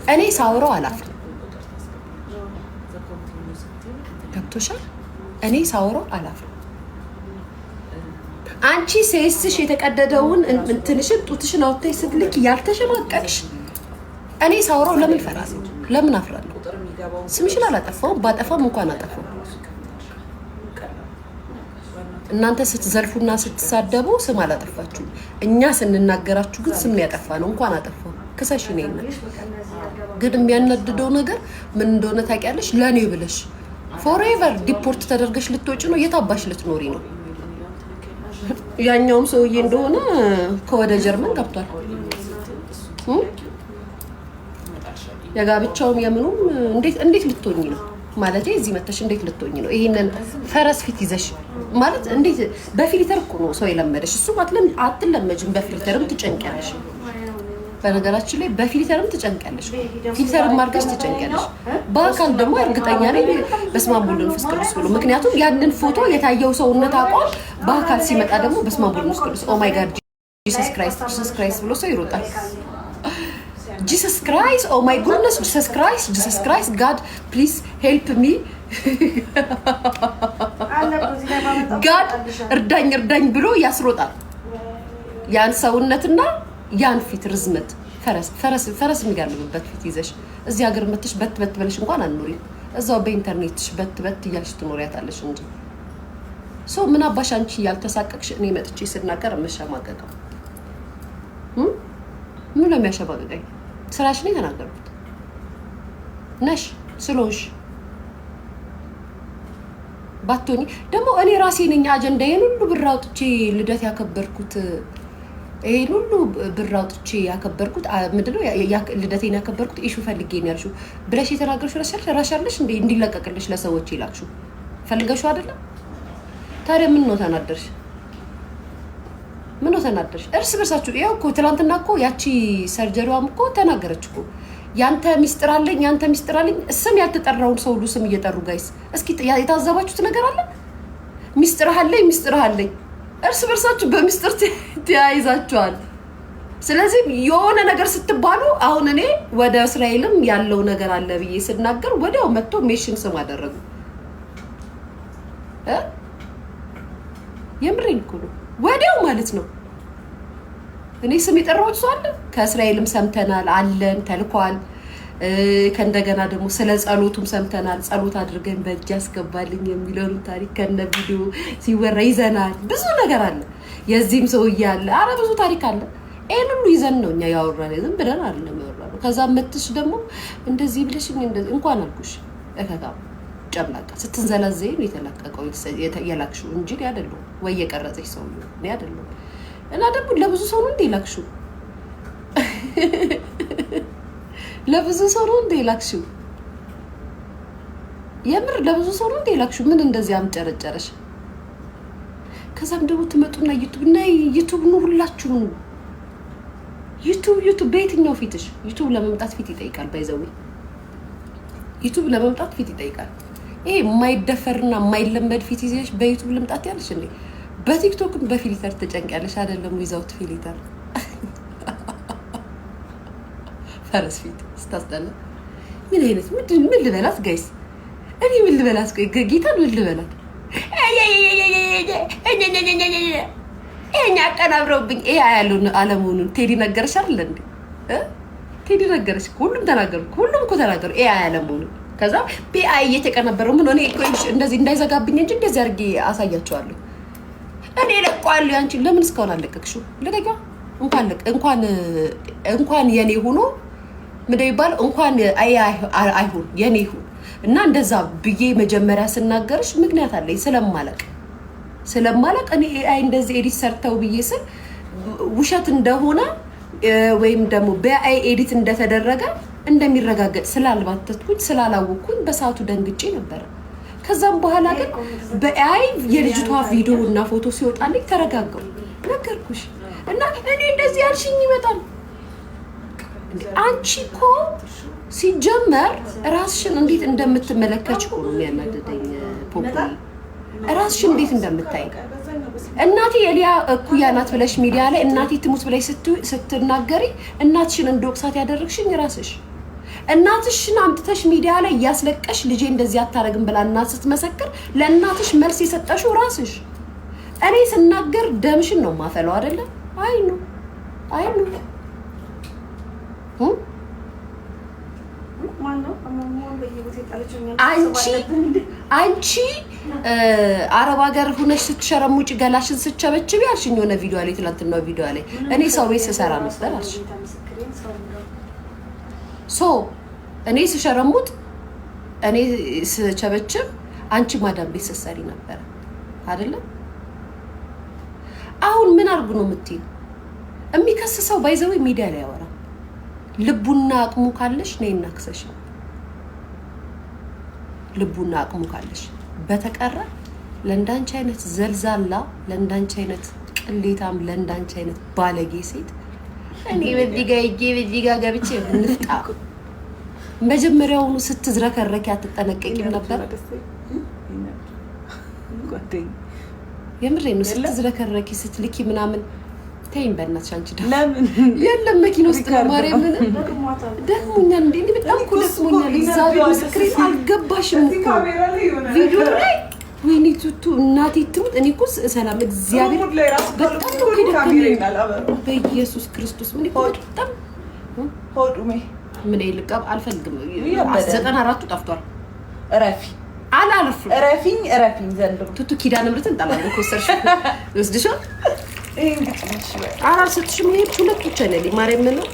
እኔ ሳውረው አላፍርም። ገብቶሻል? እኔ ሳውረው አላፍርም። አንቺ ሴስሽ የተቀደደውን እንትንሽን ጡትሽን አውጥተሽ ስትልክ ያልተሸማቀቅሽ፣ እኔ ሳውረው ለምን እፈራለሁ? ለምን አፍራለሁ? ስምሽን አላጠፋውም። ባጠፋም እንኳን አጠፋው። እናንተ ስትዘልፉና ስትሳደቡ ስም አላጠፋችሁም። እኛ ስንናገራችሁ ግን ስም ያጠፋ ነው። እንኳን አጠፋው፣ ክሰሽ። እኔን ግን የሚያናድደው ነገር ምን እንደሆነ ታውቂያለሽ? ለእኔ ብለሽ forever deport ተደርገሽ ልትወጪ ነው። የታባሽ ልትኖሪ ነው? ያኛውም ሰውዬ እንደሆነ ከወደ ጀርመን ገብቷል። የጋብቻውም የምኑም እንዴት እንዴት ልትሆኚ ነው? ማለት እዚህ መተሽ እንዴት ልትሆኚ ነው? ይሄንን ፈረስ ፊት ይዘሽ ማለት እንዴት? በ filter እኮ ነው ሰው የለመደሽ። እሱ አትለመጅም። በ filter ም ትጨንቂያለሽ። በነገራችን ላይ በ filter ም ትጨንቂያለሽ። Filter ም አድርገሽ ትጨንቂያለሽ። በአካል ደግሞ እርግጠኛ ነኝ በስመ አብ ወወልድ ወመንፈስ ቅዱስ ብሎ፣ ምክንያቱም ያንን ፎቶ የታየው ሰውነት አቋም በአካል ሲመጣ ደግሞ በስመ አብ ወወልድ ወመንፈስ ቅዱስ፣ oh my God፣ Jesus Christ፣ Jesus Christ ብሎ ሰው ይሮጣል። Jesus Christ፣ oh my goodness፣ Jesus Christ፣ Jesus Christ፣ God please help me፣ God እርዳኝ እርዳኝ ብሎ ያስሮጣል። ያን ሰውነትና ያን ፊት ርዝመት፣ ፈረስ ፈረስ ፈረስ የሚጋልብበት ፊት ይዘሽ እዚህ ሀገር መተሽ በት በት ብለሽ እንኳን አትኖሪም። እዛው በኢንተርኔትሽ በት በት እያልሽ ትኖሪያታለሽ እንጂ። So ምን አባሽ አንቺ ያልተሳቀቅሽ እኔ መጥቼ ስናገር የምሸማቀቀው? ምን ነው የሚያሸማቅቀኝ? ስራሽ ነው የተናገርኩት። ነሽ ስለሆንሽ ባትሆኚ ደግሞ እኔ ራሴ ነኝ አጀንዳዬን ሁሉ ብር አውጥቼ ልደት ያከበርኩት። ይሄን ሁሉ ብር አውጥቼ ያከበርኩት ምንድነው? ልደቴን ያከበርኩት issue ፈልጌ ነው ያልሽው ብለሽ የተናገርሽው ራስሽ አይደለሽ እንዴ? እንዲለቀቅልሽ ለሰዎች ይላክሽው ፈልገሽው አይደለም? ታዲያ ምን ነው ተናደርሽ? ምን ነው ተናደርሽ? እርስ በርሳችሁ ያው እኮ ትናንትና እኮ ያቺ surgery ዋም እኮ ተናገረች እኮ፣ ያንተ ሚስጥር አለኝ፣ ያንተ ሚስጥር አለኝ። ስም ያልተጠራውን ሰው ሁሉ ስም እየጠሩ፣ guys፣ እስኪ የታዘባችሁት ነገር አለ? ሚስጥር አለኝ፣ ሚስጥር አለኝ። እርስ በርሳችሁ በሚስጥር ተያይዛችኋል። ስለዚህ የሆነ ነገር ስትባሉ፣ አሁን እኔ ወደ እስራኤልም ያለው ነገር አለ ብዬ ስናገር ወዲያው መጥቶ ሜሽን ስም አደረጉ። የምሬን እኮ ነው። ወዲያው ማለት ነው። እኔ ስም የጠራሁት ሰው አለ? ከእስራኤልም ሰምተናል፣ አለን ተልኳል። ከእንደገና ደግሞ ስለ ጸሎቱም ሰምተናል። ጸሎት አድርገን በእጅ ያስገባልኝ የሚለውን ታሪክ ከነ ቪዲዮ ሲወራ ይዘናል። ብዙ ነገር አለ። የዚህም ሰውዬ አለ። አረ ብዙ ታሪክ አለ። ይህን ሁሉ ይዘን ነው እኛ ያወራነው። ዝም ብለን አይደለም ያወራነው። ከዛ መትሽ ደግሞ እንደዚህ ብለሽ እንደዚህ እንኳን አልኩሽ። እከካም ጨምላቃ ስትንዘላዘይ ነው የተለቀቀው የላክሽው እንጂ እኔ አይደለሁም፣ ወይ የቀረጸች ሰው እኔ አይደለሁም። እና ደግሞ ለብዙ ሰው ነው እንደ የላክሽው? ለብዙ ሰው ነው እንደ የላክሽው? የምር ለብዙ ሰው ነው እንደ የላክሽው? ምን እንደዚህ አምጨረጨረሽ? ከዛም ደግሞ ትመጡና YouTube እና YouTube ነው፣ ሁላችሁም YouTube YouTube። በየትኛው ፊትሽ YouTube ለመምጣት ፊት ይጠይቃል። By the way YouTube ለመምጣት ፊት ይጠይቃል። ይሄ የማይደፈርና የማይለመድ ፊት ይዘሽ በ YouTube ልምጣት ያለሽ እንዴ? በ TikTok ም በ filter ትጨንቂያለሽ አይደለም? Without filter ፈረስ ፊት ስታስጠላ። ምን አይነት ምንድን ምን ልበላት guys? እኔ ምን ልበላት? ጌታን ምን ልበላት? ይሄኛ አቀናብረውብኝ ይሄ ያለው አለመሆኑን ቴዲ ነገረሽ አይደል እንዴ? ቴዲ ነገረሽ። ሁሉም ተናገሩ። ሁሉም እኮ ተናገሩ AI አለመሆኑን። ከዛ በ AI እየተቀነበረው ምን ሆነ እንደዚህ እንዳይዘጋብኝ እንጂ እንደዚህ አድርጌ አሳያቸዋለሁ። እኔ ለቀዋለሁ። ያንቺን ለምን እስካሁን አለቀቅሽው? ልቀቂዋ። እንኳን እንኳን እንኳን የኔ ሆኖ ምንድን የሚባለው፣ እንኳን አይሁን የኔ ይሁን እና እንደዛ ብዬ መጀመሪያ ስናገርሽ ምክንያት አለኝ። ስለማለቅ እኔ AI እንደዚህ edit ሰርተው ብዬ ስል ውሸት እንደሆነ ወይም ደግሞ በ AI edit እንደተደረገ እንደሚረጋገጥ ስላልባተትኩኝ፣ ስላላወቅኩኝ በሰዓቱ ደንግጬ ነበረ። ከዛም በኋላ ግን በ AI የልጅቷ ቪዲዮ እና ፎቶ ሲወጣልኝ ተረጋጋው። ነገርኩሽ። እና እኔ እንደዚህ ያልሽኝ ይመጣል። አንቺ እኮ ሲጀመር ራስሽን እንዴት እንደምትመለከች እኮ ነው የሚያናድደኝ። ፖፖ፣ ራስሽን እንዴት እንደምታይ፣ እናቴ የሊያ እኩያ ናት ብለሽ ሚዲያ ላይ እናቴ ትሙት ብለሽ ስትናገሪ እናትሽን እንደወቅሳት ያደረግሽኝ ራስሽ። እናትሽን አምጥተሽ ሚዲያ ላይ እያስለቀሽ ልጄ እንደዚህ አታረግም ብላ እናት ስትመሰክር ለእናትሽ መልስ የሰጠሽው ራስሽ። እኔ ስናገር ደምሽን ነው ማፈለው አይደለ? I know, I know። ማነው አሟሟን በየቦታው የጣለችው? እኛ አንቺ አረብ ሀገር ሁነሽ ስትሸረሙጭ ገላሽን ስትቸበችቢ አልሽኝ የሆነ ቪዲዮ ላይ፣ ትላንትናው ቪዲዮ ላይ፣ እኔ ሰው ቤት ስሰራ ነበር አልሽ። ምስክሬን ሰው እንደው So እኔ ስሸረሙጥ፣ እኔ ስቸበችብ አንቺ ማዳም ቤት ስትሰሪ ነበረ አይደለም? አሁን ምን አድርጉ ነው የምትይው? የሚከስ ሰው by the way ሚዲያ ላይ ያወራ። ልቡና አቅሙ ካለሽ ነይና ክሰሽ። ልቡና አቅሙ ካለሽ። በተቀረ ለእንዳንቺ አይነት ዘልዛላ፣ ለእንዳንቺ አይነት ቅሌታም፣ ለእንዳንቺ አይነት ባለጌ ሴት እኔ በዚህ ጋ ሂጄ በዚህ ጋ ገብቼ ንፍጣ። መጀመሪያውኑ ስትዝረከረኪ አትጠነቀቂም ነበር? ጓደኛ የምሬ ነው። ስትዝረከረኪ ስትልኪ ምናምን ተይኝ በእናትሽ። አንቺ ደግሞ ለምን? የለም መኪና ውስጥ ነው። Record ነው። ማርያምን ደክሟታል። ደክሞኛል። እንዴ እንዴ በጣም እኮ ደክሞኛል። እግዚአብሔር ምስክሬ አልገባሽም እዚህ እኮ ካሜራ ላይ የሆነ ቪዲዮ ነገር ላይ ወይኔ ቱቱ እናቴ ትሙት። እኔ እኮ ሰላም እግዚአብሔር Mood ላይ ራሱ በጣም ነው እኮ የደከመኝ። ካሜራዬን አላበራውም። በኢየሱስ ክርስቶስ ምን እኮ በጣም ሆዱሜ ምን ልቀብ አልፈልግም። ያበደ። 94ቱ ጠፍቷል። እረፊ። አላልፍም። እረፊኝ፣ እረፊኝ ዘንድሮ። ቱቱ ኪዳነ ምሕረትን እጠላለሁ። ከወሰድሽ ይወስድሻል። ይሄን ግጥም እሺ በይ። አላልሰጥሽም። ይሄ ሁለት ብቻ ነው ያለኝ። ማርያምን ነው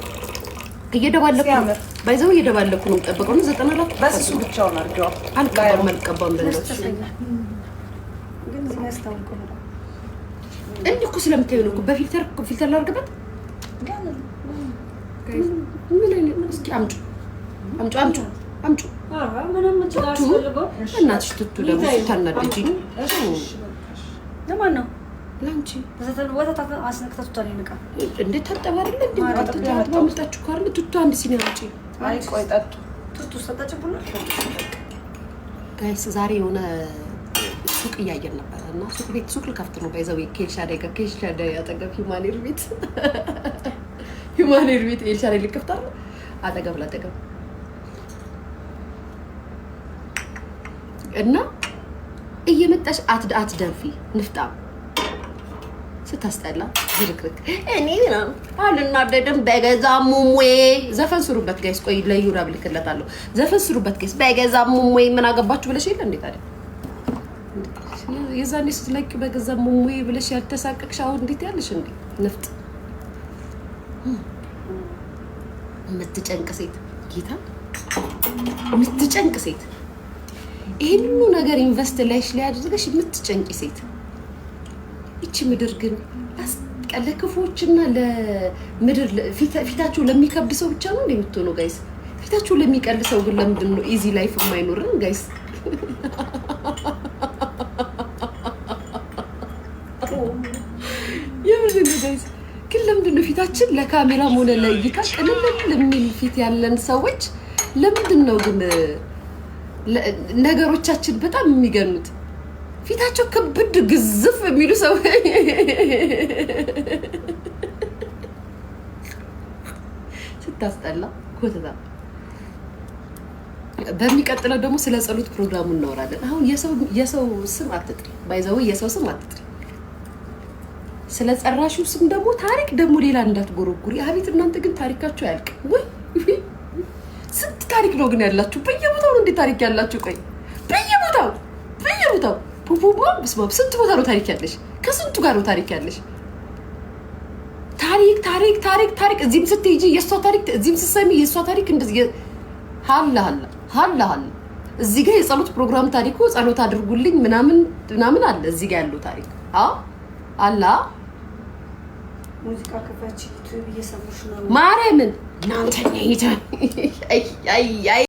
እየደባለኩ ነው። ሲያምር። By the way እየደባለኩ ነው የምጠብቀው። ነው 94። በስሱ ብቻውን አድርገዋ። አልቀባም፣ አልቀባም በእናትሽ። ግን እዚህ ጋር ያስታውቃል። እንዲህ እኮ ስለምታዩ ነው እኮ። በ filter filter ላድርግበት። ምን አይነት እስኪ አምጩ፣ አምጩ፣ አምጩ፣ አምጩ። ኧረ ምንም ችግር ቱቱ አያስፈልገውም። እናትሽ ቱቱ ደግሞ ስታናድጂኝ። ለማን ነው? ለአንቺ። ወተት አስነክታችኋል። ይንቃ እንዴት ታጠበ አይደለ እንዴ? ማርያም። ታጥባ መጣችሁ እኮ አይደለ? ቱቱ አንድ ሲኒ አምጪ። አይ ቆይ ጠጡ። ቱቱ ሰጣች ቡና። Guys ዛሬ የሆነ ሱቅ እያየን ነበረ እና ሱቅ ቤት ሱቅ ልከፍት ነው። By the way ከኤልሻዳይ ጋር፣ ከኤልሻዳይ አጠገብ ሂማኔር ቤት፣ ሂማኔር ቤት ኤልሻዳይ ልከፍት አይደል? አጠገብ ላጠገብ እና እየመጣሽ አትደንፊ ንፍጣም ስታስጠላ ዝርክርክ። እኔ ምናምን አልናደድም በገዛ ሙሙዬ። ዘፈን ስሩበት guys። ቆይ ለዩራ ብልክለታለሁ። ዘፈን ስሩበት guys። በገዛ ሙሙዬ ምን አገባችሁ ብለሽ የለ እንዴ ታዲያ? የዛኔ ስትለቂ በገዛ ሙሙዬ ብለሽ ያልተሳቀቅሽ አሁን እንዴት ያለሽ እንዴ? ንፍጥ የምትጨንቅ ሴት፣ ጌታ የምትጨንቅ ሴት፣ ይሄን ሁሉ ነገር invest ላይሽ ላይ አድርገሽ የምትጨንቂ ሴት። ይቺ ምድር ግን ለክፉዎችና ለምድር ፊታቸው ለሚከብድ ሰው ብቻ ነው እንደ የምትሆነው guys? ፊታቸው ለሚቀል ሰው ግን ለምንድን ነው easy life የማይኖርን guys? የምንድን ነው guys? ግን ለምንድን ነው ፊታችን ለካሜራም ሆነ ለእይታ ቅልል የሚል ፊት ያለን ሰዎች ለምንድን ነው ግን ነገሮቻችን በጣም የሚገኑት? ፊታቸው ክብድ ግዝፍ የሚሉ ሰው ስታስጠላ ኮተታ። በሚቀጥለው ደግሞ ስለ ጸሎት ፕሮግራሙ እናወራለን። አሁን የሰው ስም አትጥሪ፣ by the way የሰው ስም አትጥሪ። ስለ ጸራሹ ስም ደግሞ ታሪክ ደግሞ ሌላ እንዳትጎረጉሪ። አቤት እናንተ ግን ታሪካችሁ አያልቅም ወይ? ስንት ታሪክ ነው ግን ያላችሁ? በየቦታው ነው እንዴ ታሪክ ያላችሁ? ቆይ በየቦታው በየቦታው ፖፖ በስመ አብ፣ ስንት ቦታ ነው ታሪክ ያለሽ? ከስንቱ ጋር ነው ታሪክ ያለሽ? ታሪክ ታሪክ ታሪክ ታሪክ። እዚህም ስትሄጂ የእሷ ታሪክ፣ እዚህም ስትሰሚ የእሷ ታሪክ። እንደዚህ ሀላ ሀላ ሀላ ሀላ። እዚህ ጋር የጸሎት ፕሮግራም ታሪኩ ጸሎት አድርጉልኝ ምናምን ምናምን አለ። እዚህ ጋር ያለው ታሪክ አዎ አላ ሙዚቃ ክፈች፣ ዩቲዩብ እየሰሙሽ ነው። ማርያምን እናንተኛ ይታ አይ አይ አይ።